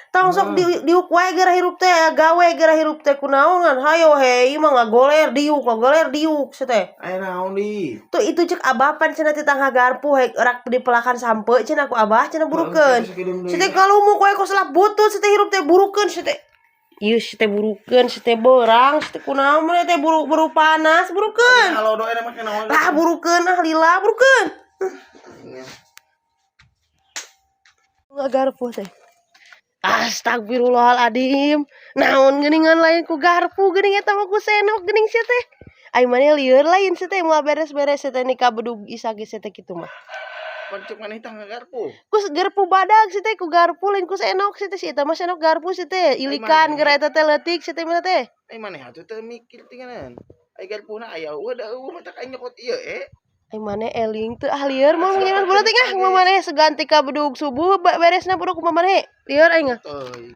Tong sok diuk wae geura hirup teh, gawe geura hirup teh kunaon hayo he, ieu mah ngagoler diuk, ngagoler diuk sia teh. Aya naon di? Tuh itu cek abah pan cenah titah ngagarpu he rak dipelakan sampe cenah ku abah cenah burukeun. Sia teh kalumuk wae kos lap butut sia teh hirup teh, burukeun sia teh. Ieu sia teh burukeun, sia teh beurang, sia teh kunaon maneh teh buru buru panas, burukeun. Halo doa make naon? Ah, burukeun ah, lila burukeun. Ngagarpu teh. Astagfirullahaladzim. Naon geuningan lain ku garpu geuning eta mah ku senok geuning sia teh. Ai maneh lieur lain sia teh, moal beres-beres sia teh nikah bedug isa ge sia teh kitu mah. Pan cek maneh tah ngagarpu. Ku garpu badag sia teh, ku garpu lain ku senok sia teh, si eta mah senok garpu sia teh. Ilikan geura eta teh leutik sia teh mah teh. Ai maneh atuh teu mikir tinganan. Ai garpuna aya eueuh da eueuh matak aing nyokot ieu eh. Ai maneh eling teu ah, lieur mah ngiran budak ah, kumaha maneh segan tika bedug subuh beresna budak kumaha maneh lieur aing ah. Teuing.